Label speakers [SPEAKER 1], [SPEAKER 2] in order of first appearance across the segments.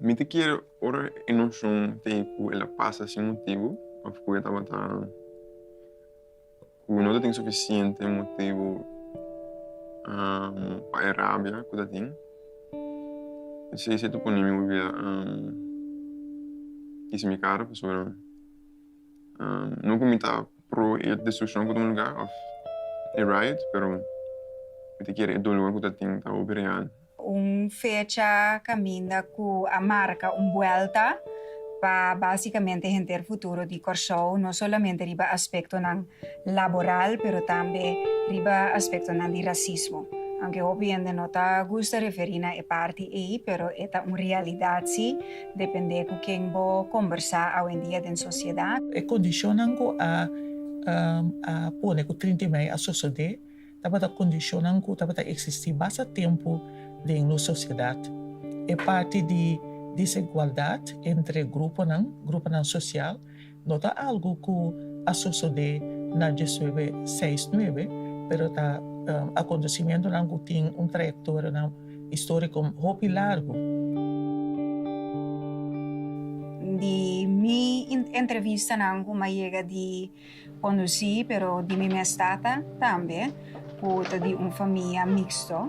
[SPEAKER 1] Mi ta kere ora e noshon t'ei ku el a pasa sin motibu òf ku e tabata ku no ta tin sufisiente motibu pa e rabia ku ta tin, esei si ta pone mi bira kisa mi kara pasobra no ku mi ta pro e destrukshon ku ta tuma lugar òf e riot pero mi ta kere e dolor ku ta tin ta hopi real.
[SPEAKER 2] Un fecha kaminda ku a marka un buelta pa básikamente henter futuro di Kòrsou, no solamente riba aspektonan laboral pero tambe riba aspektonan di rasismo. Aunke hopi hende no ta gusta referí na e parti ei, pero e ta un realidat sí, dependé ku ken bo kombersá awendia den sosiedat.
[SPEAKER 3] E kondishonnan ku a a pone ku 30 mei a sosodé Tabata kondishonnan ku tabata eksistí basta tempu den nos sosiedat. E parti di desigualdat entre gruponan, gruponan sosial, no ta algu ku a sosodé na diesnuebe seis nuebe, pero ta akontesimentunan ku tin un trayektorianan históriko hopi largu.
[SPEAKER 2] Di mi entrevistanan ku mi a yega di Kondusí pero di mi mes tata tambe ku ta di un famia mixto,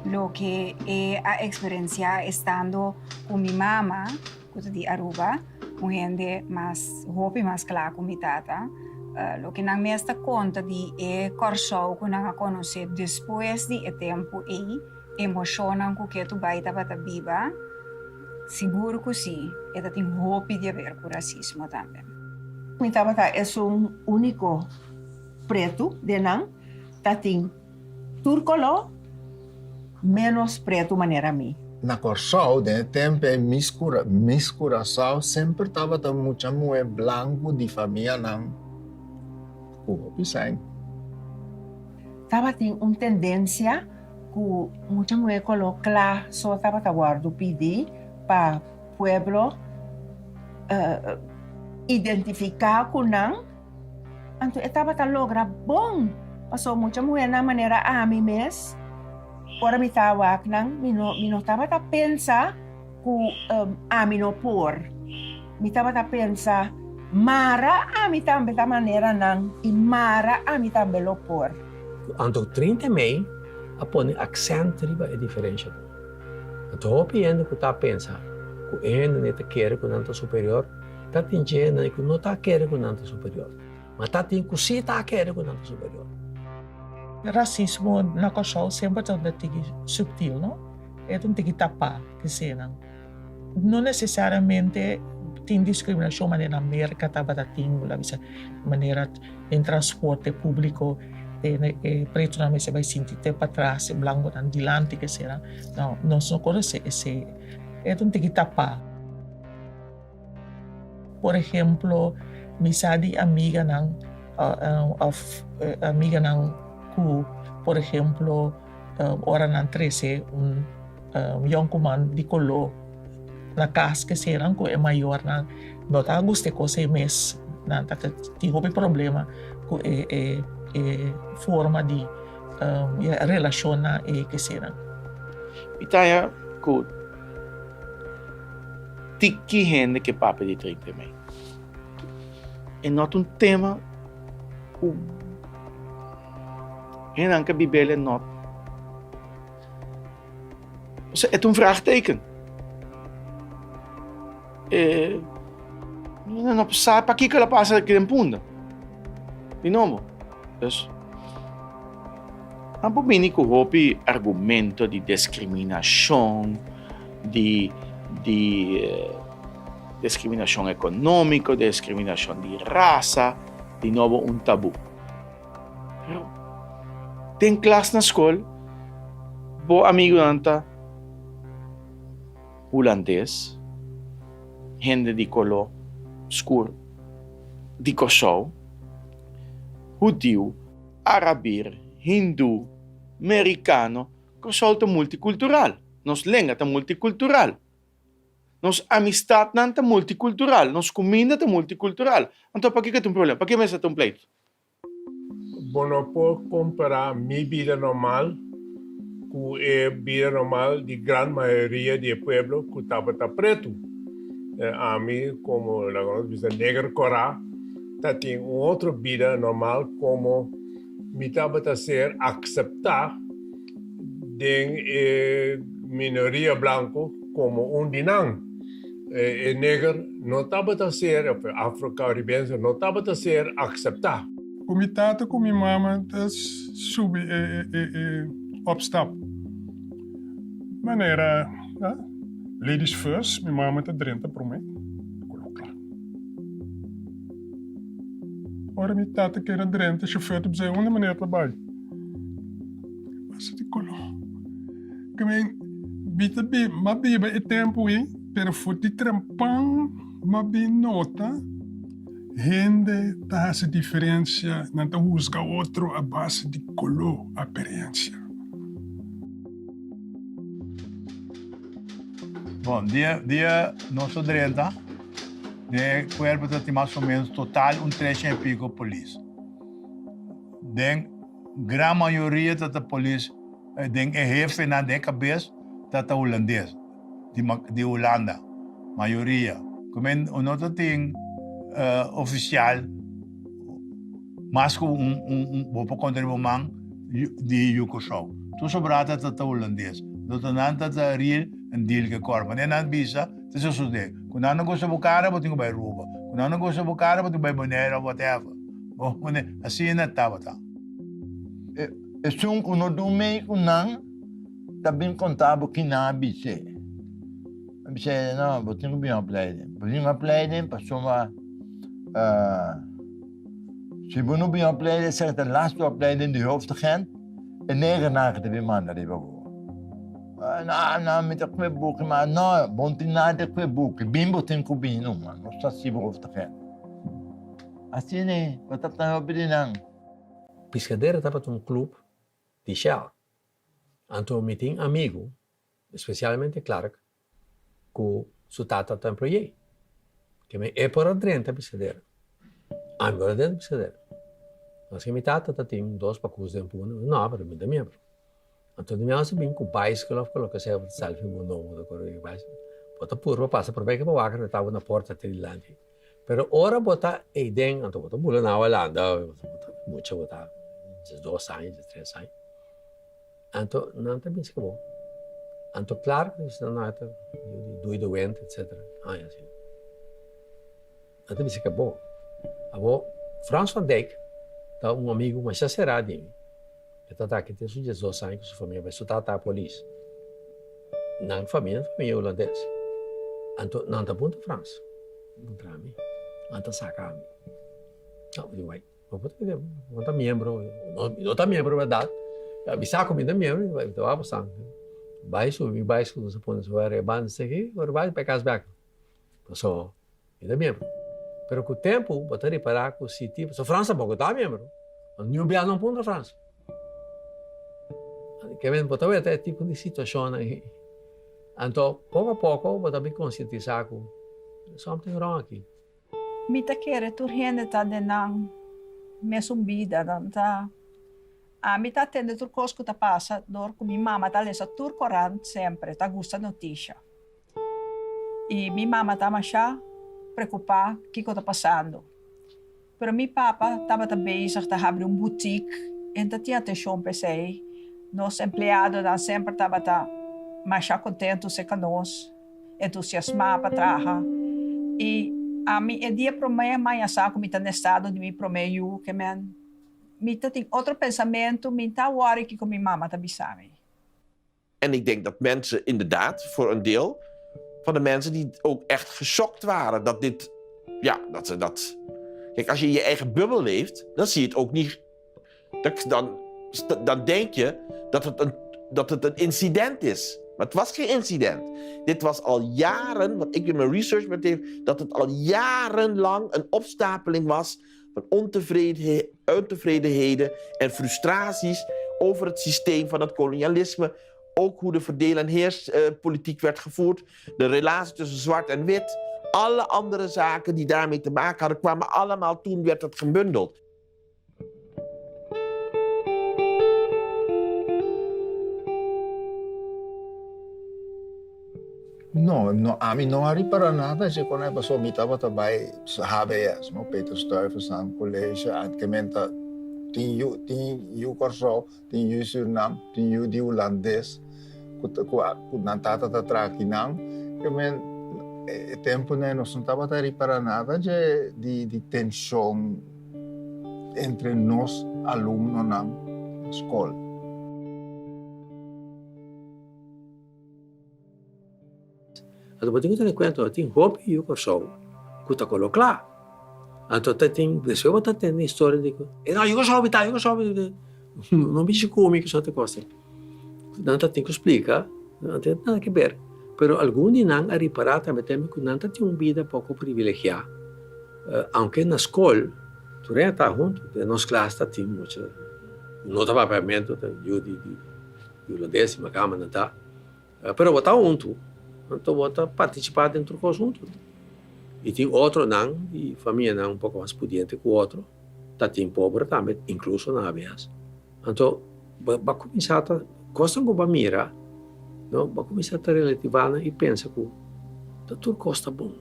[SPEAKER 2] loke e a eksperensiá estando ku mi mama ku ta di Aruba, un hende mas hopi mas kla ku mi tata. Loke nan mes ta konta di e Kòrsou ku nan a konosé despues di e tempu ei, emoshonnan ku ketu bai tabata biba, sigur ku sí, e ta tin hopi di aber ku rasismo tambe.
[SPEAKER 4] Mi tabata esun úniko pretu den nan, ta tin tur koló ménos pretu manera mi.
[SPEAKER 5] Na Kòrsou den e tempu ei mis mis Kurasao semper tabata mucha muhé blanku di famianan ku hopi sèn.
[SPEAKER 4] Tabatin un tendensia ku mucha muhé koló kla so tabata wòrdu pidi pa pueblo identifiká ku nan, anto e tabata logra bon, pasobra mucha muhernan manera ami mes, ora mi ta wak nan, mi no mi no tabata pensa ku ami no por, mi tabata pensa mara ami tambe ta manera nan i mara ami tambe lo por.
[SPEAKER 6] Anto 30 mei a pone aksènt riba e diferenshanan. Anto hopi hende ku ta pensa ku e hendenan ta kere ku nan ta superior, ta tin dje hendenan ku no ta kere ku nan ta superior, ma ta tin ku si ta kere ku nan ta superior.
[SPEAKER 3] Rasismo na Kòrsou semper ta un tiki subtil, no? E ta un tiki tapá kesenan. No nesesariamente tin diskriminashon manera na Merka tabata tin, bo ta bisa manera den transporte públiko e pretonan mester bai sinti te patras, e blankonan dilanti kesera. No, nos no konosé esei. E ta un tiki tapá. Por ehemplo, mi sa di amiganan òf amiganan ku por ehemplo ora nan trese un yònkuman di koló na kas keseran ku e mayornan no ta gusta e kos ei mes. Nan ta tin hopi problema ku e e forma di relashon nan e keseran.
[SPEAKER 7] Mi ta haña ku tiki hende ke papia di 30 mei. E no ta un tema ku hendenan ke bibel e no. Osea, e ta un vraagteken. E no por sa pakiko el a pasa aki den Punda. Di nobo. Dus, nan por bini ku hopi argumento di diskriminashon, di di diskriminashon ekonómiko, diskriminashon di rasa, di nobo un tabú. Pero den klas na skol, bo amigunan ta hulandes, hende di koló skur di Kòrsou, hudiu, arabir, hindú, merikano. Kòrsou ta multikultural, nos lenga ta multikultural. Nos amistatnan ta multikultural, nos kuminda ta multikultural. Anto pakiko ta un problema? Pakiko mester ta un pleitu?
[SPEAKER 5] Bo no por kompará mi bida normal
[SPEAKER 8] ku e bida normal di gran mayoria di e pueblo ku tabata pretu. Ami komo laga nos bisa neger kòrá ta tin un otro bida normal komo mi tabata ser akseptá den e minoria blanku komo un di nan. E neger no tabata ser, of e afro-karibense no tabata ser akseptá.
[SPEAKER 9] Ku mi tata ku mi mama ta subi e opstap. Manera ladies first, mi mama ta drenta promé ku lo kla. Ora mi tata keda drenta, shofèr ta bisa unda manera ta bai? Pasa di koló. Ke men mi ta bi, m'a biba e tempu ei, pero for di trempan m'a bin nota hende ta hasi diferensia, nan ta husga otro a base di koló, aparensia.
[SPEAKER 10] Bon, dia dia nos a drenta, den e kuerpo ta tin mas o menos total un tresha i piko polis. Den gran mayoria ta ta polis den e hefenan den e kabes ta ta hulandes di di Hulanda mayoria. Kumen no ta tin ofisial mas ku un un bo por konta riba un man di yu Kòrsou. Tur sobrá ta ta hulandes. Entonces nan ta ta real en deal ku e kòrp. Manera nan bisa ta sosodé. Ku nan no gusta bo kara bo tin ku bai Aruba. Ku nan no gusta bo kara bo tin ku bai Bonaire òf whatever. Bo asina tabata.
[SPEAKER 5] Esun ku no dumei ku nan ta bin konta bo ki nan a bis'é. A bis'é, No, bo tin ku bin opleiding. Bo bin opleiding pasobra si bo no bin opleiding, esaki ta laatste opleiding di hoofdagent, e negernan aki ta bin manda riba bo. No, no, mi ta kue buki, ma no, bo no tin nada di kue buki, bin bo tin ku bin numa, nos ta hasi bo hoofdagent. Asina e, bo ta ta hopi di nan.
[SPEAKER 6] Piscadera tabata un club di Shell. Anto mi tin amigu, especialmente Clark, cu su tata ta employé. Ke mi e por a drenta Piscadera. Ami por a drenta Piscadera. Maske mi tata ta tin dos pacus den punda, no, pero mi ta miembro. Anto di mi a bin cu bicycle of cu loke sea, bo ta sali fi bo nobo ta core cu bicycle. Bo ta purba pasa prome ke bo wak no tabata na porta te dilanti. Pero ora bo ta eiden, anto bo ta bula na Holanda, bo ta mucha, bo ta diesdos aña, diestres aña. Anto nan ta bisa ku bo. Anto klar ku nan nan ta dui de went, etcetera. Aña asina. Nan ta bisa ku bo. Abo, Frans van Dijk ta un amigu masha será di mi. E tata aki tin su diesdos aña ku su famia, su tata ta polis. Nan famia ta famia hulandes. Anto nan ta puntra Frans, puntra mi, nan ta saka mi. No, mi di wai, bo por ta kere, bo ta miembro, no, mi no ta miembro berdad. Mi sa ku mi ta miembro, mi ta wak pasan. Bai subi mi baisikul, nos a pone su rebanda esaki, ora bai pa e kas bek. Paso mi ta miembro. Pero ku tempu bo ta ripará ku si ti, paso Frans tampoco ta miembro. Niun bia no puntra Frans. Ke men bo ta weta e tipo di situashonnan ei. Anto poko a poko bo ta bin konsientisá ku something wrong aki.
[SPEAKER 11] Mi ta kere tur hende ta den nan mesun bida, nan ta Ami ta atende tur kos ku ta pasa dor ku mi mama ta lesa tur korant semper, e ta gusta notisha. I mi mama ta masha preokupá kiko ta pasando. Pero mi papa tabata bezig ta habri un butik, e no ta tin atenshon pa esei. Nos empleadonan semper tabata masha kontentu serka nos, entusiasmá pa traha. I ami e dia promé maña sa ku mi ta na estado di mi promé yu, ke men mi ta tin otro pensamentu, mi ta wòri kiko mi mama ta bisa mi.
[SPEAKER 12] En ik denk dat mensen inderdaad, voor een deel van de mensen die ook echt geschokt waren dat dit, ja, dat ze dat. Kijk, als je in je eigen bubbel leeft, dan zie je het ook niet. Dan, dan denk je dat het, een, dat het een incident is. Maar het was geen incident. Dit was al jaren, wat ik in mijn research met dat het al jarenlang een opstapeling was van ontevredenheden en frustraties over het systeem van het kolonialisme. Ook hoe de verdeel- en heerspolitiek werd gevoerd, de relatie tussen zwart en wit. Alle andere zaken die daarmee te maken hadden, kwamen allemaal toen, werd dat gebundeld.
[SPEAKER 13] No, no, ami no a ripara nada dje con ei, pasobra mi tabata bai HBS, no, Peter Stuyvesant College, a kementa tin yu, tin yu Kòrsou, tin yu Surinam, tin yu di Hulandes, ku ta, ku a, ku nan tata ta traha akinan, ke men e tempunan ei nos no tabata ripara nada dje di, di tenshon entre nos alumnonan na skol.
[SPEAKER 6] Anto bo tin ku tene kuenta ku tin hopi yu Kòrsou ku ta kolo kla. Anto ta tin despues bo ta tende historia di ku e no yu Kòrsou mi ta yu Kòrsou mi ta no mishi ku mi ku ta kos ei. Nan ta tin ku splika nan tin nada ke ber. Pero algun di nan a ripará tambe tambe ku nan ta tin un bida poko privilegiá aunke na skol tur hende ta huntu den nos klas ta tin mucha no ta papiamentu ta yu di hulandes i makamba nan ta. Pero bo ta huntu, anto bo ta partisipá den tur kos huntu. I tin otronan di famianan un poko mas pudiente ku otro, ta tin pober tambe, inkluso na HBS. Anto bo a kuminsá ta, kosnan ku bo a mira, no, bo a kuminsá ta relativá nan i pensa ku ta tur kos ta bon.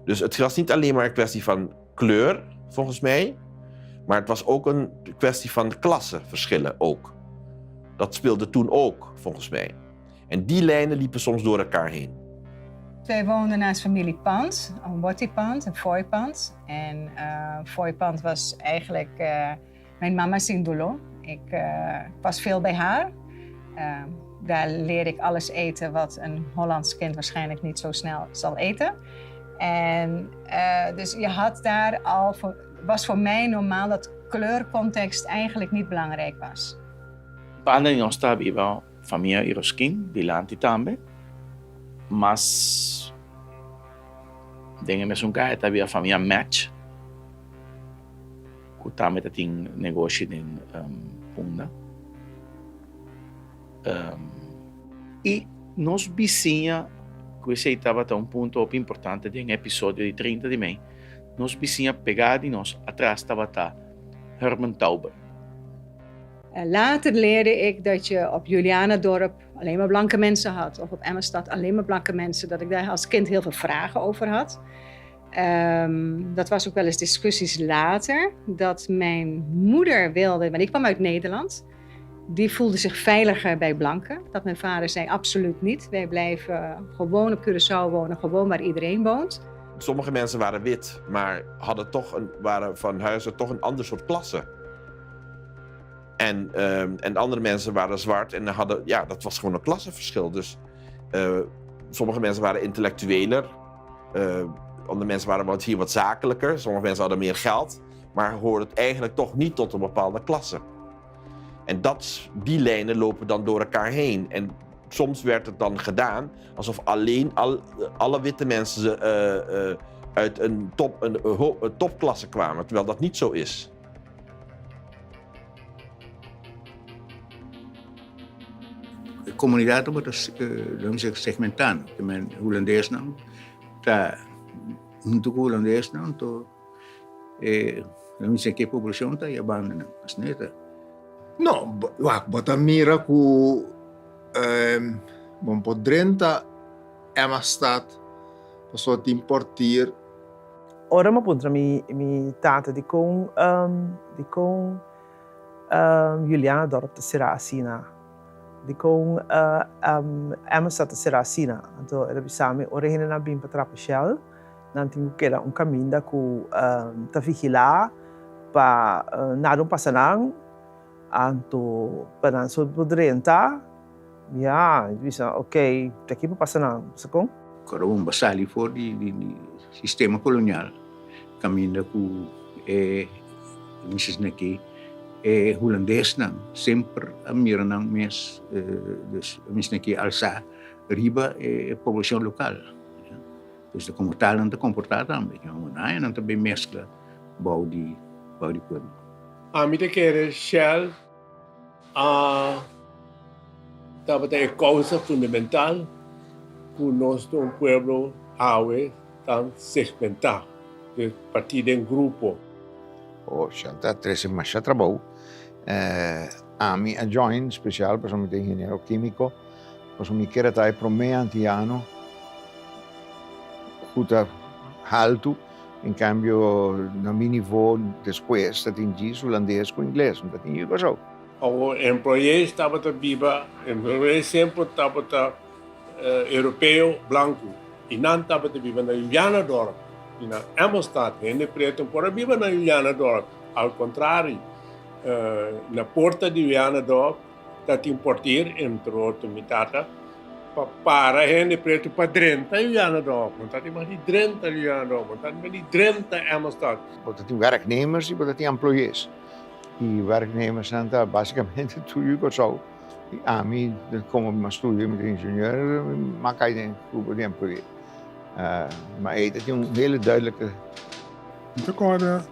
[SPEAKER 12] Dus het was niet alleen maar een kwestie van kleur, volgens mij, maar het was ook een kwestie van klasseverschillen ook. Dat speelde toen ook, volgens mij. En die lijnen liepen soms door elkaar heen.
[SPEAKER 2] Wij woonden naast familie Pant, een Watty Pant, een Foy Pant. En uh, Foy Pant was eigenlijk uh, mijn mama Sindolo. Ik uh, was veel bij haar. Daar leerde ik alles eten wat een Hollands kind waarschijnlijk niet zo snel zal eten. En uh, dus je had daar al, voor, was voor mij normaal dat kleurcontext eigenlijk niet belangrijk was.
[SPEAKER 7] Banda di nos ta biba famia Iroskin dilanti tambe, mas den e mesun kaya ta biba famia Match ku tambe ta tin negoshi den Punda. I nos bisiña, ku esei tabata un punto hopi importante den e episodio di 30 di mei, nos bisiña pegá di nos atras tabata Herman Tauber.
[SPEAKER 2] Later leerde ik dat je op Julianadorp alleen maar blanke mensen had. Of op Emmastad alleen maar blanke mensen. Dat ik daar als kind heel veel vragen over had. Um, dat was ook wel eens discussies later. Dat mijn moeder wilde, want ik kwam uit Nederland. Die voelde zich veiliger bij blanken. Dat mijn vader zei absoluut niet. Wij blijven gewoon op Curaçao wonen, gewoon waar iedereen woont.
[SPEAKER 12] Sommige mensen waren wit, maar hadden toch een, waren van huize toch een ander soort klasse. En, um, en andere mensen waren zwart en hadden, ja, dat was gewoon een klassenverschil. Dus uh, sommige mensen waren intellectueler, uh, andere mensen waren wat, hier wat zakelijker, sommige mensen hadden meer geld, maar hoorden het eigenlijk toch niet tot een bepaalde klasse. En dat, die lijnen lopen dan door elkaar heen. En soms werd het dan gedaan alsof alleen al, alle witte mensen uh, uh, uit een, top, een, een topklasse kwamen, terwijl dat niet zo is.
[SPEAKER 10] E komunidat tabata laten we segmentá, te men hulandesnan ta huntu ku hulandesnan anto e laten we ke poblashon ta e bandanan asina e ta.
[SPEAKER 13] No, wak bo ta mira ku bo no por drenta Emmastad pasobra tin portier.
[SPEAKER 14] Ora mi a puntra mi mi tata dikon dikon Julianadorp ta será asina, dikon Emmastad ta será asina, anto el a bisa mi ora e hendenan bin pa trapa Shell nan tin ku keda un kaminda ku ta vigilá pa nada un pasa nan, anto pa nan so por drenta. Ya, mi bisa, ok, ta ki por pasa nan? Bisa kon?
[SPEAKER 10] Ora bo sali for di sistema kolonial kaminda ku e misesnan aki e hulandesnan semper a mira nan mes dus misesnan aki alsa riba e poblashon lokal. Dus komo tal nan ta komportá tambe. Nan ta bin meskla bou di pueblo.
[SPEAKER 8] Ami ta kere Shell A tabata e kousa fundamental ku nos ta un pueblo awe tan segmentá, dus partí den grupo.
[SPEAKER 15] Oh, Shell ta trese masha trabou. Ami a join special pasobra mi ta ingeniero kimiko. Pasobra mi kier a ta e promé antiano ku ta haltu, en kambio na mi nivo despues ta tin djis hulandes ku ingles, no ta tin yu Kòrsou.
[SPEAKER 8] Awor employés tabata biba, employés semper tabata europeo blanku i nan tabata biba na Julianadorp i na Emmelsstad. Hende pretu no por a biba na Julianadorp, al kontrari na porta di Julianadorp ta tin portier, entre otro mi tata, pa para hende pretu pa drenta Julianadorp. No ta tin mas di drenta Julianadorp, no ta tin mas di drenta Emmelsstad.
[SPEAKER 15] Bo ta tin werknemers i bo ta tin employés. I werknemersnan ta basikamente tur yu Kòrsou. I ami, komo mi a studia, mi ta ingenieur, mi a kai den grupo di employé. Ma ei ta tin un hele duidelijke.
[SPEAKER 9] Mi ta kòrda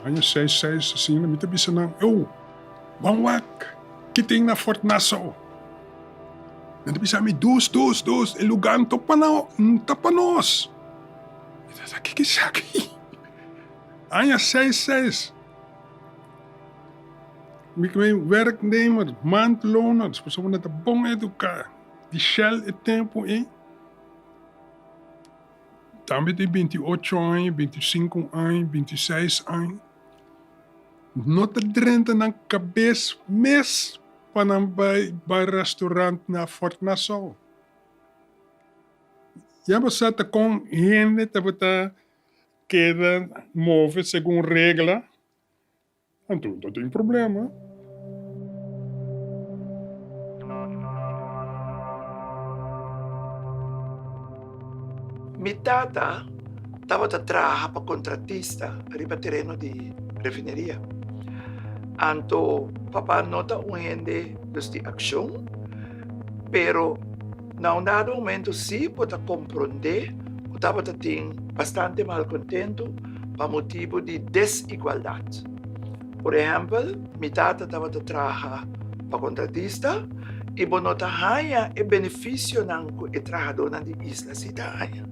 [SPEAKER 9] aña seis seis asina, mi ta bisa nan, Ew, ban wak ki tin na Fort Nassau. Nan ta bisa mi, Dus, dus, dus, e lugá no ta pa nos. Mi ta bisa, Kiko esaki? Aña seis seis. Mi ke men werknemer, maandloners, pasobra nan ta bon eduká. Di Shell e tempu ei tambe tin 28 aña, 25 aña, 26 aña. No ta drenta nan kabes mes pa nan bai bai restaurant na Fort Nassau. Ya bo sa ta kon hende tabata Keda move segun regla, anto no tin problema.
[SPEAKER 16] Mi tata tabata traha pa kontratista riba tereno di refineria. Anto papa no ta un hende dus di akshon, pero Na un dado momento sí bo ta komprondé ku tabata tin bastante malkontentu pa motibu di desigualdat. Por ehèmpel, mi tata tabata traha pa kontratista i bo no ta haña e benefisionan ku e trahadónan di isla sí ta haña.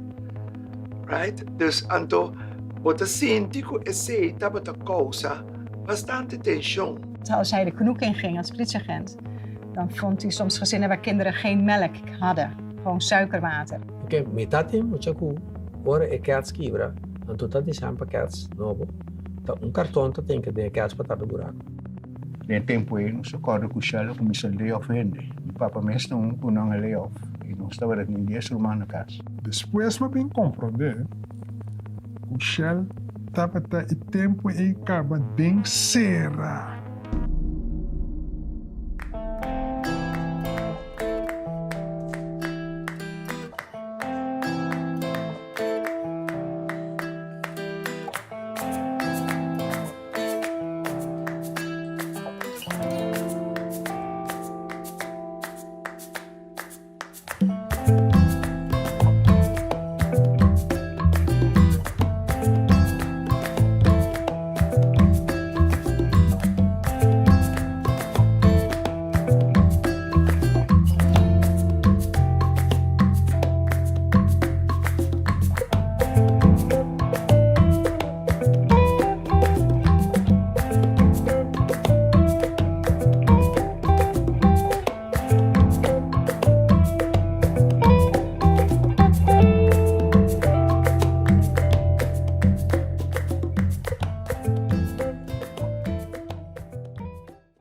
[SPEAKER 16] Right? Dus anto bo ta sinti ku esei tabata kousa bastante tenshon.
[SPEAKER 2] Als hij de knoek in ging als politieagent, dan vond hij soms gezinnen waar kinderen geen melk hadden, gewoon suikerwater.
[SPEAKER 6] Oké, mi ta tin mucha ku ora e kèts kibra, anto ta diseñá pa kèts nobo, ta un karton ta tin ke den e kèts pa tapa e buraku.
[SPEAKER 17] Den e tempu ei nos a kòrda ku Shell a kuminsá lay off hende. Mi papa mes ta un ku nan a lay off i nos tabata tin dies ruman na kas.
[SPEAKER 9] Despues mi a bin komprondé ku Shell tabata e tempu ei kaba den sera.